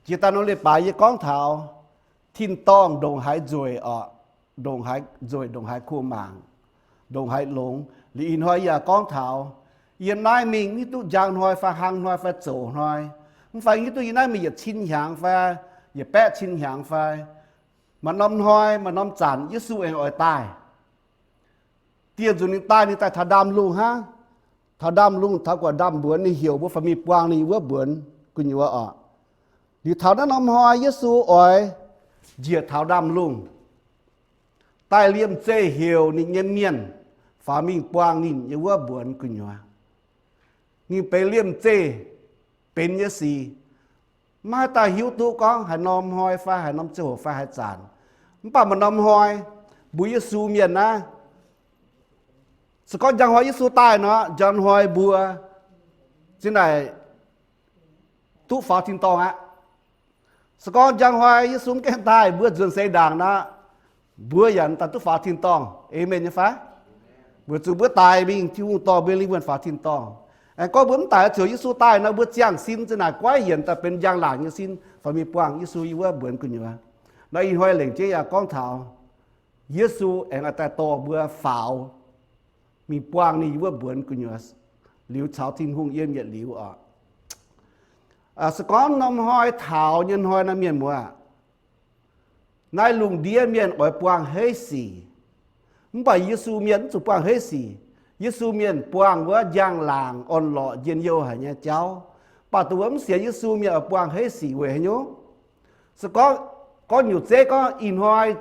Jiex daaih nor leiz-baaix yie gorngv taux tin-dorngh ndongc haaix nzueic oc, ndongc haaix nzueic, ndongc haaix kuh mangc, ndongc haaix longx. Liuz ih hnoi yaac gorngv taux yiem naaiv mingh hiuv duqv njang hnoi fai hlang hnoi fai zoqc hnoi, mv fai hiuv duqv yiem naaiv mingh yietc cin hnyangx fai yietc baeqv cin hnyangx fai maaih norm hnoi maaih norm zanc Yesu aengx oix daaih. Dieh nzunc ninh daaih, ninh daaih taux ndaamv-lungh hnangv. Taux ndaamv-lungh, taux gu'nguaaic ndaamv-mbuonx, ninh heuc mbuo faaux mingh buangh ninh wuov mbuonx gu'nyuoz oc. Liuz taux naaiv norm hnoi Yesu oix njiec taux ndaamv-lungh, daaih liemh zeih heuc ninh nyei mienh faaux mingh buangh ninh nyei wuov mbuonx gu'nyuoz. Ninh benx liemh zeih benx nyei sic. Maiv haih daaih hiuv duqv gorngv haaix norm hnoi fai haaix norm ziangh hoc fai haaix zanc. Mv baac maaih norm hnoi mbuo Yesu mienh naaiv, se gorngv njang hnoi Yesu daaih nor, njang hnoi mbuo zin naaic duqv faaux tin-dorngh aqv. Se gorngv njang hnoi Yesu mv gaengh daaih, mbuo nzuonx seix ndaangc nor, mbuo yaac daaih duqv faaux tin-dorngh. Aamen nyei fai? Weic zuqc mbuo daic mingh, Tin-Hungh dorh mbuo lingh wuonh faaux tin-dorngh. Aengx gorngv mbuo mv daic ziouc Yesu daaih nor, mbuo ziangh sin zin naaic goiv yienc daaih benx njang-laangc nyei sin faaux mingh buangh Yesu yiem wuov mbuonx gu'nyuoz. Nor ih hnoi lengc jeiv yaac gorngv taux Yesu aengx oix daaih dorh mbuo faaux mingh buangh ninh yiem wuov mbuonx gu'nyuoz, liuz caux Tin-Hungh yiem yietc liuz oc. Se gorngv norm hnoi taux nyei hnoi nor, mienh muoz, naaiv lungh ndiev mienh oix buangh heiv sic. Mv baac Yesu mienh mv zuqc buangh heiv sic. Yesu mienh buangh wuov njang-laangc orn-lorqc njien-youh haic nyei jauv. Mv baac dongh wuov mv sienx Yesu mienh oix buangh heiv sic weic haaix nyungc? Se gorngv, gorngv nyungc zeiv gorngv ih hnoi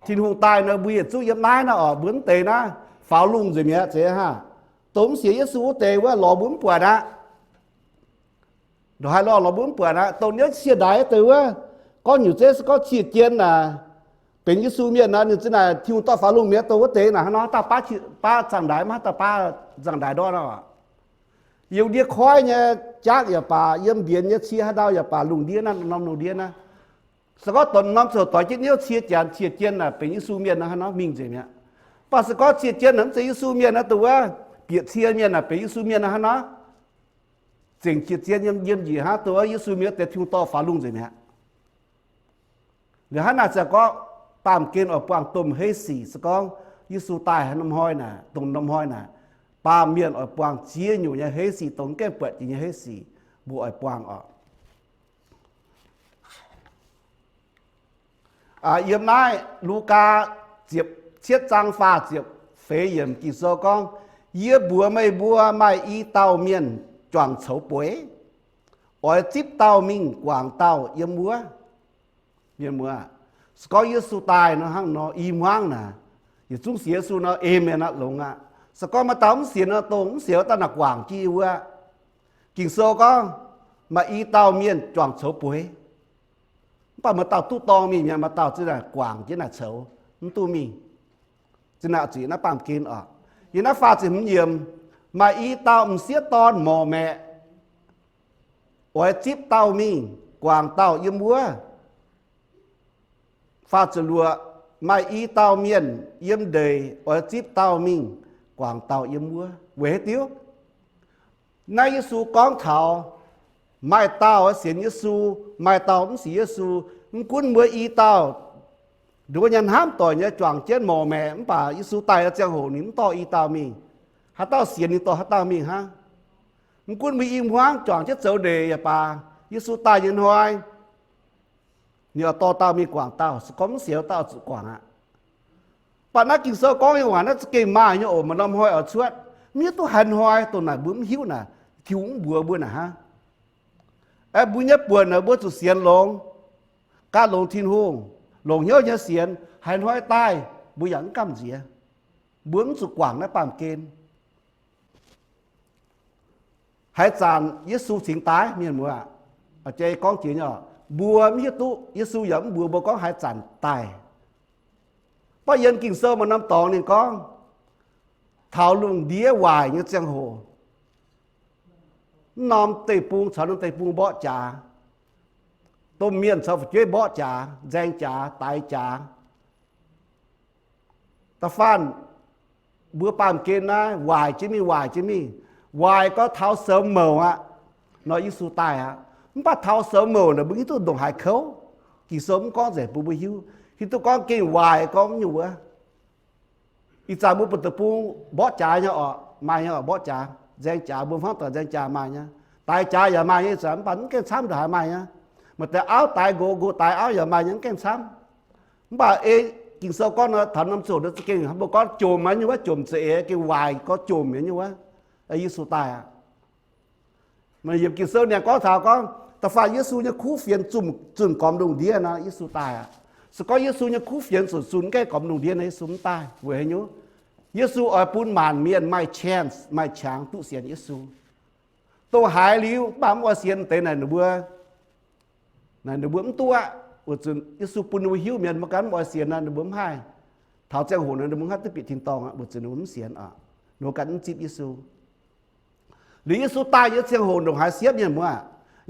Tin-Hungh daaih nor, mbuo yietc zungv yiem naaiv nor oc, mbuo mv deix naaiv faaux lungh nzengc mi'aqv, zeiz hnangv. Dongh mv sienx Yesu wuov deix wuov lorz mbuo mv buatc aqv. Ndongc haaix lorz, lorz mbuo mv buatc aqv. Dongh niouv cie ndaix deix wuov, gorngv nyungc zeiv se gorngv cie jien naaic, benx Yesu mienh naaic, ninh zin naaic Tin-Hungh dorh faaux lungh mi'aqv. Dongh wuov deix naaic hnangv nor, haaix dauh baav, baav nzangc-ndaix, maiv haaix dauh baav nzangc-ndaix ndortv nor. Yiem ndiev koiv nyei jaqv yaac baac, yiem mbienx nyei cie haaix ndau yaac baac, lungh ndiev naaiv, norm lungh ndiev naaiv, se gorngv dongh norm ziouc doix jienv niouv cie janx cie jien naaic, benx Yesu mienh nor, hnangv nor mingh nzengc mi'aqv. Mv baac se gorngv cie jien naaic mv zeiz Yesu mienh nor, dongh wuov bieqc cie mienh naaic benx Yesu mienh nor, hnangv nor zengc cie jien yiem, yiem njiec hnangv, dongh wuov Yesu mienh wuov deix Tin-Hungh dorh faaux lungh nzengc mi'aqv. Liuz hnangv naaic ziouc gorngv baamh gen oix buangh domh heiv sic. Se gorngv Yesu daaih haaix norm hnoi naaic, dongh norm hnoi naaic, baamh mienh oix buangh ziex nyungc nyei heiv sic, dongh mv gaengh buatc jiex nyei heiv sic, mbuo oix buangh oc. Yiem naaiv Lugaa ziepc cietv zaang faah ziepc feix yiemc Ging-Sou gorngv, Yie mbuox meih mbuo, maaih i dauh mienh juangc coux bueix, oix zipv dauh mingh guangc dauh yiem wuov. Mienh muoz, se gorngv Yesu daaih nor hnangv nor, i hmuangv naaic, yietc zungv sienx Yesu nor, aamen aqv, longx aqv. Se gorngv maaih dauh mv sienx nor, dongh mv sienx wuov dauh naaic guangc jienv yiem wuov. Ging-Sou gorngv, maaih i dauh mienh juangc coux bueix. Mv baac maaih dauh duqv dorngh mingh mi'aqv, maaih dauh zinh naaic guangc jienv naaic coux, mv duqv mingh. Zinh naaic zuqc naaiv baamh gen oc. Yiem naaiv faah ziepc hmz yiemc, maaih i dauh m'sieqv dorn morc maeqc, oix zipv dauh mingh guangc dauh yiem wuov. Faah ziepc luoqc, maaih i dauh mienh yiem ndeic oix zipv dauh mingh guangc dauh yiem wuov. Weic haaix diuc? Naaiv Yesu gorngv taux maaih dauh sienx Yesu, maaih dauh mv sienx Yesu. Mv gunv mbuo i dauh nduov nyei hnamv doic nyei juangc jienv morc maeqc, mv baac Yesu daaih nyei ziangh hoc ninh mv dorh i dauh mingh. Haaix dauh sienx ninh dorh haaix dauh mingh hnangv. Mv gunv mbuo i hmuangv juangc jienv zoux ndeic yaac baac, Yesu daaih nyei hnoi ninh oix dorh dauh mingh guangc dauh, se gorngv mv sienx dauh zuqc guangc aqv. Mv baac naaiv Ging-Sou gorngv nyei waac naaiv za'gengh maaih nyei oc. Maaih norm hnoi oix cuotv, mv hiuv duqv haaix hnoi, dongh naaic mbuo mv hiuv naaic, Tin-Hungh mv mbuox mbuo naaic hnangv. Aeqv, mbuo nyei buonc naaic mbuo zuqc sienx longx, gan longx Tin-Hungh, longc hnyouv nyei sienx, haaix hnoi daaih mbuo yaac mv gamh nziex. Mbuo mv zuqc guangc naaiv baamh gen. Haaix zanc Yesu cingx daaih, mienh muoz, jai gorngv jiex nyei, mbuo mv hiuv duqv, Yesu yaac mv mbuox mbuo gorngv haaix zanc daaih. Mv baac yiem Ging-Sou maaih norm dorngx ninh gorngv, taux lungh ndiev waaic nyei ziangh hoc, mv norm deic-bung caux norm deic-bung mborqv jaax, domh mienh caux fu'jueiv mborqv jaax, nzaeng jaax, daix jaax. Da'faanh mbuo baamh gen naaiv waaic jienv mingh, waaic jienv mingh, waaic gau taux sou mouc aqv, nor Yesu daaih aqv. Mv baac taux sou mouc naaic mbuo hiuv duqv ndongc haaix kouv. Ging-Sou mv gorngv nzengc bun mbuo hiuv, hiuv duqv gorngv gengh waaic gorngv nyungc wuov. Ih zanc mbuo buatc deic-bung mborqv jaax nyei oc, maaih nyei oc, mborqv jaax, nzaeng jaax, mbuo hmuangv doic nzaeng jaax maaih nyei. Daix jaax yaac maaih nyei, ih zanc mv baac mv gaengh camv ndongc haaix maaih nyei. Maaih deix auv daix nqox, nqox daix auv yaac maaih nyei, mv gaengh camv. Mv baac ei Ging-Sou gorngv nor, taux norm ziangh hoc nor za'gengh mbuo gorngv jomc nyei wuov, jomc za'eix, gengh waaic gorngv jomc nyei wuov, Yesu daaih aqv. Maaih yiemc Ging-Sou ninh gorngv taux gorngv da'faanh Yesu nyei kuv fienx zunh gormx lungh ndiev nor, Yesu daaih aqv. Se gorngv Yesu nyei kuv fienx zunh zunh gaengh gormx lungh ndiev nor, Yesu mv daaih. Weic haaix nyungc? Yesu oix bun maanc mienh maaih chance, maaih qangx duqv sienx Yesu. Dongh haaix liuz mv baac mv oix sienx deix naaic ninh mbuo, naaic ninh mbuo mv duqv aqv. Weic zuqc Yesu bun ninh mbuo hiuv mienh mbuo ganh mv oix sienx nor, ninh mbuo mv haih, taux ziangh hoc nor ninh mbuo mv haih duqv bieqc tin-dorngh aqv, weic zuqc ninh mbuo mv sienx oc. Ninh mbuo ganh mv zipv Yesu. Liuz Yesu daaih nyei ziangh hoc ndongc haaix siepv mienh muoz?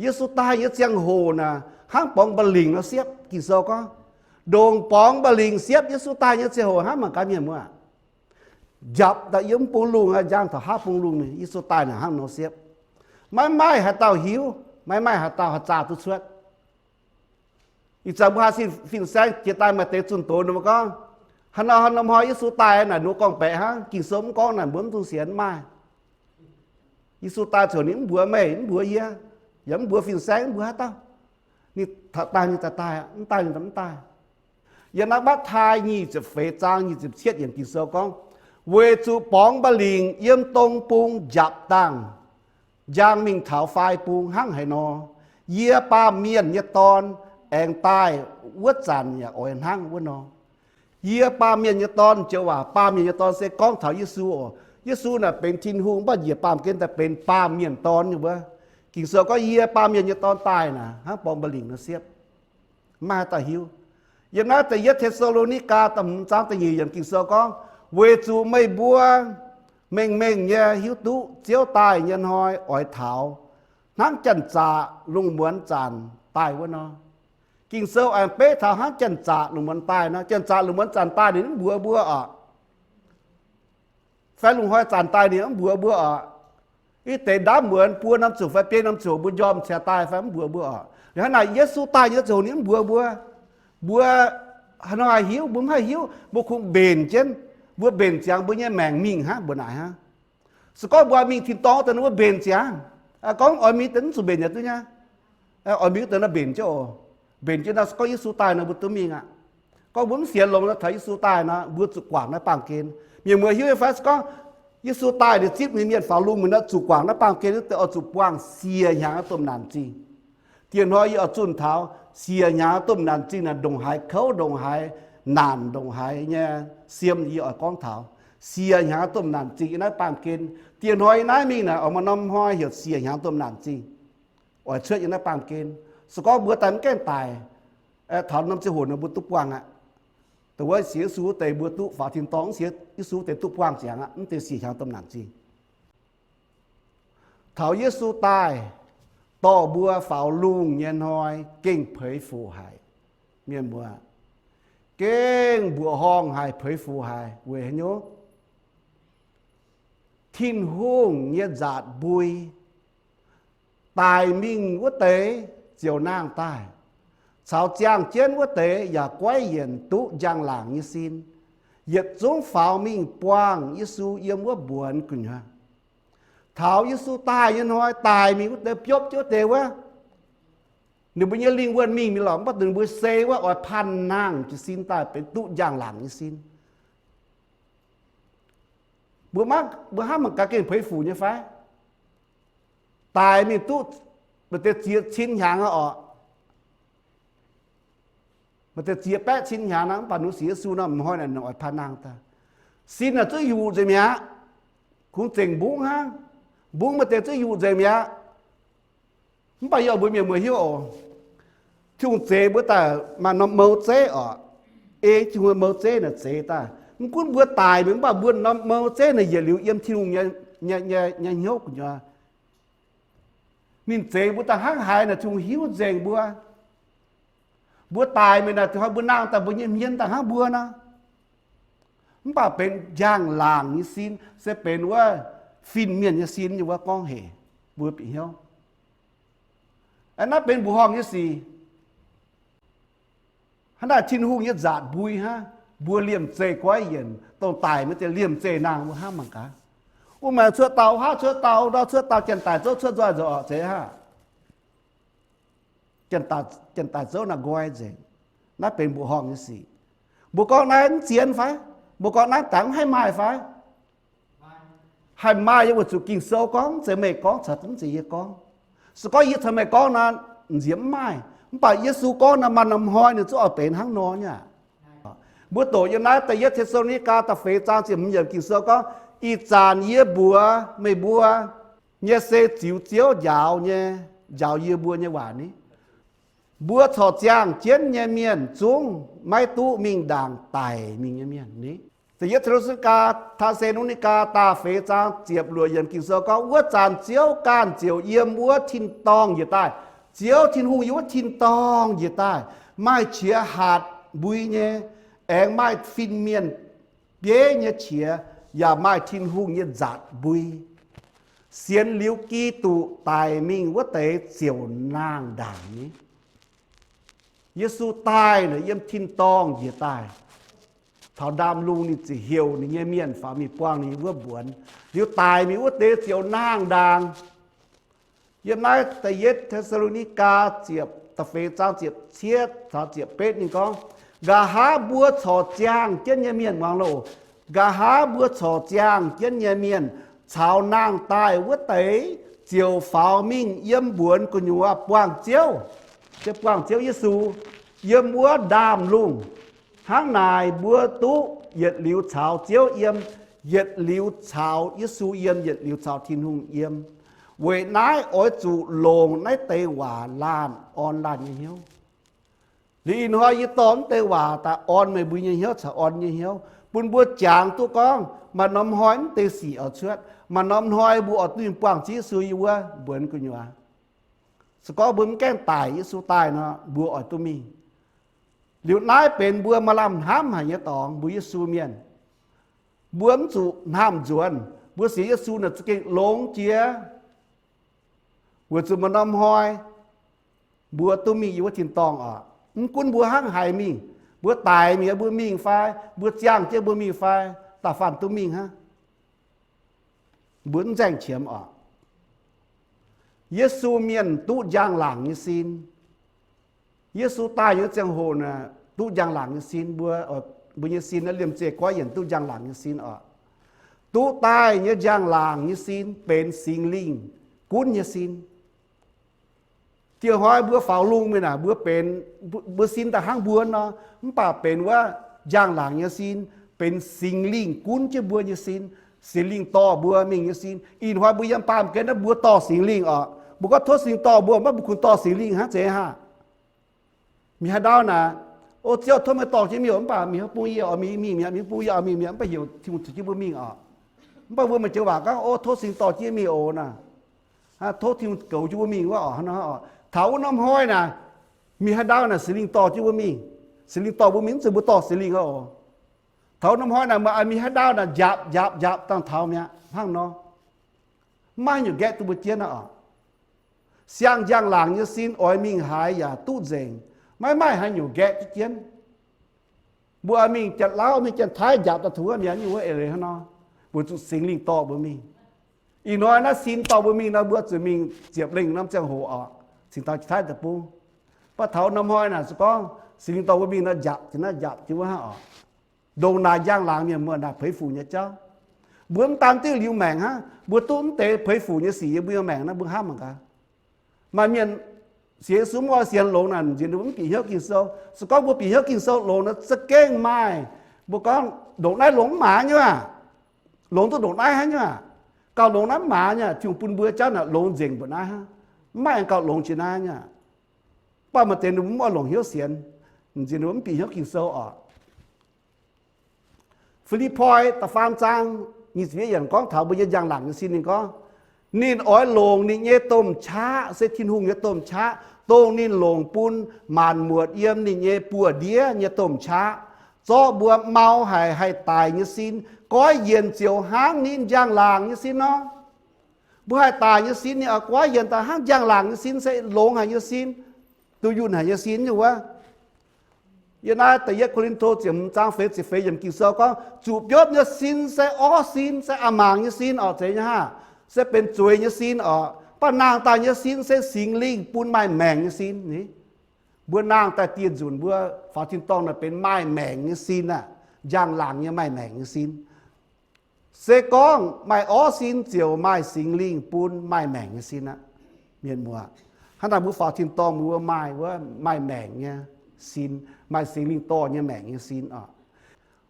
Yesu daaih nyei ziangh hoc naaic hnangv borngz mba'lingc nor siepv. Ging-Sou gorngv, ndongc borngz mba'lingc siepv Yesu daaih nyei ziangh hoc hnangv mangc gaax mienh muoz. Njapc daaih yiem mv bung lungh, njang taux haav bung lungh, Yesu daaih naaic hnangv nor siepv. Maiv maaih haaix dauh hiuv, maiv maaih haaix dauh haih zaah duqv cuotv. Ih zanc mbuo haih sin fin-saeng jiex daaih maaih deix zunh doz ninh mbuo gorngv, haaix nor haaix norm hnoi Yesu daaih naaic ninh mbuo gorngv-baeqc hnangv, Ging-Sou mv gorngv naaic mbuo mv dungx sienx, mv maaih. Yesu daaih ziouc ninh mv mbuox meih, mv mbuox yie, yaac mv mbuox fin-saeng, mv mbuox haaix dauh. Ninh daaih ninh daaih daaih, mv daaih ninh mv daaih. Yiem naaiv Matv^taai nyic ziepc feix zaang nyic ziepc cietv yiemc Ging-Sou gorngv, weic zuqc borngz mba'lingc yiem dong bung njapc dangh njang mingh taux fai bung hnangv haaix nor, yie, Baamh Mienh nyei Dorn, aengx daaih wuov zanc yaac oix hnangv wuov nor. Yie, Baamh Mienh nyei Dorn, joux waac Baamh Mienh nyei Dorn se gorngv taux Yesu oc. Yesu naaic benx Tin-Hungh, mv baac njiec baamh gen daaih benx Baamh Mienh Dorn nyei wuov. Ging-Sou gorngv, yie, Baamh Mienh nyei Dorn, daaih naaic hnangv borngz mba'lingc nor siepv. Maiv maaih haaix dauh hiuv. Yiem naaiv da'yietv Te^saa^lo^ni^gaa da'hmz zaang da'nyeic yiemc Ging-Sou gorngv, weic zuqc meih mbuo mengh mengh nyei hiuv duqv Ziouv daaih nyei hnoi oix taux hnangv janx-zaqc lungh muonz zanc daaih wuov nor. Ging-Sou aengx beiv taux hnangv janx-zaqc lungh muonz daaih nor. Janx-zaqc lungh muonz zanc daaih ninh mv mbuox mbuo oc. Fai lungh hnoi zanc daaih ninh mv mbuox mbuo oc. Ih deix ndaamv muonz buo norm ziouc fai biei norm ziouc mbuo njormh cingx daaih fai mv mbuox mbuo oc. Liuz hnangv naaic Yesu daaih nyei ziouc ninh mv mbuox mbuo. Mbuo haaix nor haih hiuv? Mbuo mv haih hiuv. Mbuo kungx mbenc jienv. Mbuo mbenc ziangx mbuo nyei maengc mingh hnangv mbuo naaic hnangv. Se gorngv mbuo mingh tin-dorngh daaih nor mbuo mbenc ziangx. Gorngv oix mingh daaih mv zuqc mbenc yaac duqv nyei. Oix mingh daaih nor mbenc jienv oc. Mbenc jienv nor se gorngv Yesu daaih nor mbuo duqv mingh aqv. Gorngv mbuo mv sienx longx nor taux Yesu daaih nor mbuo zuqc guangc naaiv baamh gen. Mienh muoz hiuv nyei fai? Se gorngv Yesu daaih ninh zipv ninh mienh faaux lungh mingh nor zuqc guangc naaiv baamh gen, wuov deix oix zuqc buangh siec hnyangx domh naanc zingh. Dieh hnoi yie oix zunh taux siec hnyangx domh naanc zingh naaic ndongc haaix kouv, ndongc haaix naanc, ndongc haaix nyei siem yie oix gorngv taux. Siec hnyangx domh naanc zingh yiem naaiv baamh gen. Dieh hnoi yiem naaiv mingh naaic oix maaih norm hnoi heuc siec hnyangx domh naanc zingh oix cuotv yiem naaiv baamh gen. Se gorngv mbuo daaih mv gaengh daic, taux norm ziangh hoc nor mbuo duqv buangh aqv. Dongh wuov sienx Yesu wuov deix mbuo duqv faaux tin-dorngh, mv sienx Yesu wuov deix duqv buangh ziangx aqv, mv deix siec hnyangx domh naanc zingh. Taux Yesu daaih dorh mbuo faaux lungh nyei hnoi gengh peix fuc haic. Mienh muoz, gengh mbuoqc horngh haic, peix fuc haic. Weic haaix nyungc? Tin-Hungh nyei nzaatc mbui, daic mingh wuov deix ziouc nangh daaih, caux ziangh jienv wuov deix yaac goiv yienc duqv njang-laangc nyei sin. Yietc zungv faaux mingh buangh Yesu yiem wuov mbuonx gu'nyuoz. Taux Yesu daaih nyei hnoi, daic mingh wuov deix, biopv jienv wuov deix wuov, ninh mbuo nyei lingh wuonh mingh mi'aqv lorqc, mv baac ninh mbuo sei wuov oix panh nangh jiez sin daaih benx duqv njang-laangc nyei sin. Mbuo, mbuo hnamv mangc gaax gengh peix fuc nyei fai? Daic mingh duqv maaih deix ziex cin hnyangx aqv orqc. Maaih deix ziex baeqv cin hnyangx aqv, mv baac ninh sienx Yesu nor, m'hnoi naaic ninh oix panh nangh daaih. Sin naaic zuqv yuqc nzengc mi'aqv. Kungx zengc mbungv hnangv. Mbungv maaih deix zuqv yuqc nzengc mi'aqv. Mv baac yie oix mbuox mienh muoz hiuv oc, Tin-Hungh zeix mbuo daaih maaih norm mou zeiv orqc. Ei Tin-Hungh mou zeiv naaic zeix daaih. Mv gunv mbuo daic mingh, mv baac mbuo norm mou zeiv naaic yietc liuz yiem Tin-Hungh nyei hnyouv gu'nyuoz. Ninh zeix mbuo daaih hnangv haaix naaic Tin-Hungh hiuv nzengc mbuo. Mbuo daic mingh naaic, mbuo nangh daaih mbuo nyei hmien daaih hnangv mbuo nor. Mv baac benx njang-laangc nyei sin, se benx wuov fin-mienh nyei sin nyei wuov gorngv hec mbuo bieqc hnyouv. Naaiv benx mbuoqc horngh nyei sic. Hnangv naaic Tin-Hungh nyei nzaatc mbui hnangv, mbuo liemh zeih goiv yienc, dongh daic maiv deix liemh zeih nangh mbuo hnangv mangc gaax. Wuov maengc cuotv dauh haav, cuotv dauh ndau, cuotv dauh janx-daic zouv cuotv nzoih nzengc oc, zeiz hnangv. Janx-daic zouv naaic nqoi nzengc. Naaiv benx mbuoqc horngh nyei sic. Mbuo gorngv naaiv mv zien fai? Mbuo gorngv naaiv dangx mv haih maaih fai? Haih maaih, yie weic zuqc Ging-Sou gorngv, mv zeiz meih gorngv caux mv zeiz yie gorngv. Se gorngv yie caux meih gorngv nor, nziex mv maaih. Mv baac Yesu gorngv nor, maaih norm hnoi ninh zungv oix benx hnangv nor nyei aqv. Mbuo doqc yiem naaiv da'yietv Te^saa^lo^ni^gaa da'feix zaang ziepc hmz yiemc Ging-Sou gorngv, ih zanc yie mbuox meih mbuo nyei se ziux Ziouv njaaux nyei, njaaux yie mbuo nyei waac ni. Mbuo corc ziangh jienv nyei mienh zungv maiv duqv mingh ndaangc daic mingh nyei mienh ni. Da'yietv Te^saa^lo^ni^gaa, Te^saa^lo^ni^gaa da'feix zaang ziepc luoqc yiemc Ging-Sou gorngv, wuov zanc Ziouv ganh ziouc yiem wuov tin-dorngh njiec daaih. Ziouv Tin-Hungh yiem wuov tin-dorngh njiec daaih, maaih qiex hatc mbui nyei, aengx maaih fin-mienh bieiv nyei qiex, yaac maaih Tin-Hungh nyei nzaatc mbui. Sienx liuz Giduc daic mingh wuov deix ziouc nangh ndaangc ni. Yesu daaih naaic yiem tin-dorngh njiec daaih. Taux ndaamv-lungh ninh ziouc heuc ninh nyei mienh faaux mingh buangh ninh wuov mbuonx. Liuz daic mingh wuov deix ziouc nangh ndaangc. Yiem naaiv da'yietv Te^saa^lo^ni^gaa ziepc, da'feix zaang ziepc cietv caux ziepc betv ninh gorngv, nqa'haav mbuo corc ziangh jienv nyei mienh, muangx loh, nqa'haav mbuo corc ziangh jienv nyei mienh caux nangh daaih wuov deix ziouc faaux mingh yiem mbuonx gu'nyuoz buangh Ziouv, se buangh Ziouv Yesu, yiem wuov ndaamv-lungh. Hnangv naaic mbuo duqv yietc liuz caux Ziouv yiem, yietc liuz caux Yesu yiem, yietc liuz caux Tin-Hungh yiem. Weic naaiv oix zuqc longc naaiv deix waac laanh orn laanh nyei hnyouv. Liuz ih hnoi yie dorh mv deix waac daaih orn meih mbuo nyei hnyouv caux orn nyei hnyouv, bun mbuo jangx duqv gorngv maaih norm hnoi mv deix sic oix cuotv, maaih norm hnoi mbuo oix duqv mingh buangh Ziouv Yesu yiem wuov mbuonx gu'nyuoz. Se gorngv mbuo mv gaengh daic, Yesu daaih nor, mbuo oix duqv mingh. Liuz naaiv benx mbuo maaih lamh hnamv haic nyei dorngx, mbuo Yesu mienh. Mbuo mv zuqc hnamv nzuonx, mbuo sienx Yesu naaic za'gengh longx jiex. Weic zuqc maaih norm hnoi mbuo duqv mingh yiem wuov tin-dorngh oc. Mv gunv mbuo hnangv haaix mingh, mbuo daic mingh mbuo mingh fai, mbuo ziangh jienv mbuo mingh fai, da'faanh duqv mingh hnangv. Mbuo mv nzaeng qiemx oc. Yesu mienh duqv njang-laangc nyei sin. Yesu daaih nyei ziangh hoc naaic duqv njang-laangc nyei sin. Mbuo, mbuo nyei sin naaiv liemh zeih goiv yienc duqv njang-laangc nyei sin oc. Duqv daaih nyei njang-laangc nyei sin benx Singx Lingh gunv nyei sin. Dieh hnoi mbuo faaux lungh mingh naaic, mbuo benx, mbuo sin daaih hnangv mbuo nor, mv baac benx wuov njang-laangc nyei sin, benx Singx Lingh gunv jienv mbuo nyei sin. Singx Lingh dorh mbuo mingh nyei sin. Ih hnoi mbuo yiem baamh gen naaiv mbuo dorh Singx Lingh oc. Mbuo gorngv tov Singx Lingh dorh mbuo, mv baac mbuo kungx dorh Singx Lingh hnangv zeiz haac. Mingh haaix ndau naaic, o Ziouv, tov meih dorh jienv mingh oc, mv baac mingh haaix bung yie oix mingh mingh mi'aqv, mingh bung yie oix mingh mi'aqv, mv baac heuc Tin-Hungh ziouc jienv mbuo mingh oc. Mv baac mbuo maaih joux waac gorngv, o tov Singx Dorh jienv mingh oc naaic. Tov Tin-Hungh goux jienv mbuo mingh wuov oc, hnangv nor oc. Taux wuov norm hnoi naaic, mingh haaix ndau naaic Singx Lingh dorh jienv mbuo mingh. Singx Lingh dorh mbuo mingh mv zeiz mbuo dorh Singx Lingh oc. Taux wuov norm hnoi naaic, meih mingh haaix ndau naaic njapc njapc njapc dangh taux mi'aqv, hnangv nor. Maiv maaih haaix nyungc nqaeqv duqv mbuo jienv aqv oc. Siang njang-laangc nyei sin oix mingh haaix yaac duqv nzengc, maiv maaih haaix nyungc nqaeqv duqv jienv. Mbuo oix mingh Janx-Lauv, mingh Janx-Taiv njapc daaih taux wuov mi'aqv, nyungc wuov eix leiz hnangv nor, weic zuqc Singx Lingh dorh mbuo mingh. Ih hnoi naaiv sin dorh mbuo mingh nor, mbuo zuqc mingh ziepc lengh norm ziangh hoc oc, cingx daaih Janx-Taiv deic-bung. Mv baac taux norm hnoi naaic se gorngv Singx Lingh dorh mbuo mingh nor, njapc jienv naaiv njapc jienv wuov hnangv oc. Ndongc naaic njang-laangc mienh muoz naaic peix fuc nyei jauv. Mbuo mv daan diuv liuz maengc hnangv, mbuo duqv mv deix peix fuc nyei sic yiem mbuo nyei maengc naaiv mbuo hnamv mangc gaax. Maaih mienh sienx Yesu mv oix sienx longx naaic, nziex ninh mbuo mv bieqc hnyouv Ging-Sou. Se gorngv mbuo bieqc hnyouv Ging-Sou longx nor, za'gengh maaih mbuo gorngv ndongc naaiv longx mv maaz nyei aqv. Longx duqv ndongc naaiv hnangv nyei aqv. Gauh longx naaiv mv maaz nyei aqv. Tin-Hungh bun mbuo jauv naaic longx nzengc mbuoqc naaiv hnangv. Mv maaih aengx gauh longx jiex naaiv nyei aqv. Mv baac maaih deix ninh mbuo mv oix longc hnyouv sienx, nziex ninh mbuo mv bieqc hnyouv Ging-Sou oc. Fi^lipv^poi da'faam zaang nyic ziepc yietv yienc gorngv taux mbuo nyei njang-laangc nyei sin. Ninh gorngv, ninh oix longc ninh nyei domh qaqv, se Tin-Hungh nyei domh qaqv, dongh ninh longc bun maanc muotc yiem ninh nyei buoz-ndiev nyei domh qaqv, zorqv mbuo mau haic haih daic nyei sin goiv yienc ziouc hnangv ninh njang-laangc nyei sin nor. Mbuo haih daic nyei sin ninh oix goiv yienc daaih hnangv njang-laangc nyei sin, se longx haic nyei sin, dunh yunh haic nyei sin nyei wuov. Yiem naaiv da'yietv Ko^lin^to ziepc hmz zaang feix ziepc feix yiemc Ging-Sou gorngv, zuqc biopv nyei sin se orv sin, se a'maangc nyei sin orqc, zeiz nyei haah, se benx zueiz nyei sin orqc. Mv baac nangh daaih nyei sin se Singx Lingh bun maaih maengc nyei sin ni. Mbuo nangh daaih dieh nzunc mbuo faaux tin-dorngh naaic benx maaih maengc nyei sin aqv, njang-laangc nyei maaih maengc nyei sin. Se gorngv maaih orv sin ziouc maaih Singx Lingh bun maaih maengc nyei sin aqv. Mienh muoz, hnangv naaic mbuo faaux tin-dorngh mbuo maaih wuov maaih maengc nyei sin, maaih Singx Lingh dorh nyei maengc nyei sin oc.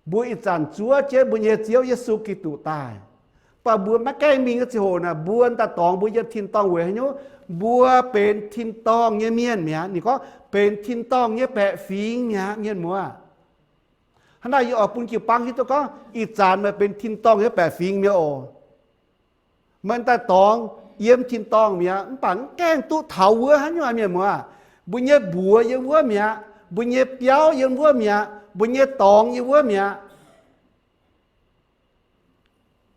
Mbuo ih zanc zuov jienv mbuo nyei Ziouv Yesu Giduc daaih, mv baac mbuo maiv gaengh mingh nyei ziangh hoc naaic, mbuo daaih dorngx mbuo yiem tin-dorngh weic haaix nyungc? Mbuo benx tin-dorngh nyei mienh mi'aqv. Ninh gorngv benx tin-dorngh nyei baeqc fingx mi'aqv, mienh muoz. Hnangv naaic yie oix bun jiu-baang hiuv duqv gorngv ih zanc meih benx tin-dorngh nyei baeqc fingx mi'aqv oc. Meih daaih dorngx yiem tin-dorngh mi'aqv, mv baac mv gaengh duqv taux wuov haaix nyungc, mienh muoz. Mbuo nyei mbuox yiem wuov mi'aqv, mbuo nyei biauv yiem wuov mi'aqv, mbuo nyei dorngx yiem wuov mi'aqv.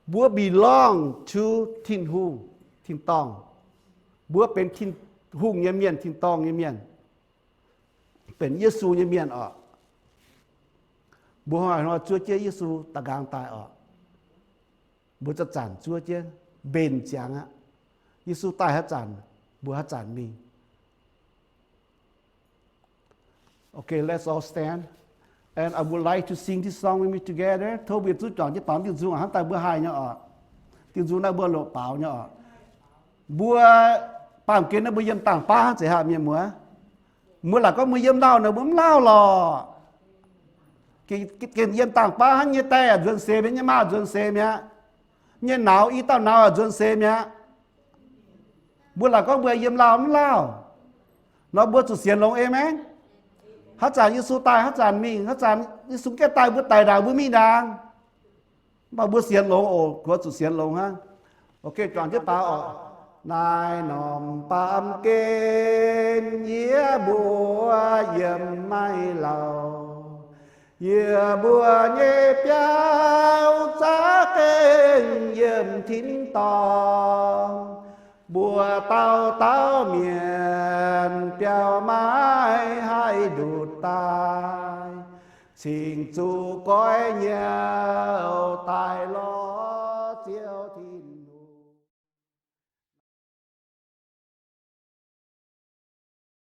Mbuo belong to Tin-Hungh, tin-dorngh. Mbuo benx Tin-Hungh nyei mienh, tin-dorngh nyei mienh, benx Yesu nyei mienh oc. Mbuo hnoi-hnoi zuov jienv Yesu da'nqaang daaih oc. Mbuo zanc-zanc zuov jienv mbenc ziangx aqv. Yesu daaih haaix zanc, mbuo haaix zanc mingh. Okay, let's all stand. And I would like to sing this song with me together. Tov mbuo zuqc juangc jienv dorngx diuh nzung hnangv daaih mbuo haih nyei oc. Diuh nzung naaiv mbuo loqc baaux nyei oc. Mbuo baamh gen naaiv mbuo yiem dangh baav hnangv zeiz haac, mienh muoz. Mbuo laaic gorngv mbuo yiem lauh naaic mbuo mv lauh lorqc. Gengh yiem dangh baav hnangv nyei die yaac nzuonx seix mi'aqv, nyei maa nzuonx seix mi'aqv, nyei nauz, i dauh nauz yaac nzuonx seix mi'aqv. Mbuo laaic gorngv mbuo yiem lauh mv lauh, nor mbuo zuqc sienx longx, aamen. Haaix zanc Yesu daaih haaix zanc mingh, haaix zanc Yesu gaengh daaih mbuo daic ndaangc mbuo mingh ndaangc. Mv baac mbuo sienx longx oc, mbuo zuqc sienx longx hnangv. Ok, juangc jienv baaux oc. Naaiv norm baamh gen yie mbuo yiem maiv lauh. Yie mbuo nyei biauv za'gengh yiem tin-dorngh. Mbuo dauh dauh mienh biauv maiv haih ndutc daaih, cingx zuqc goiv nyouh daaih lorqc.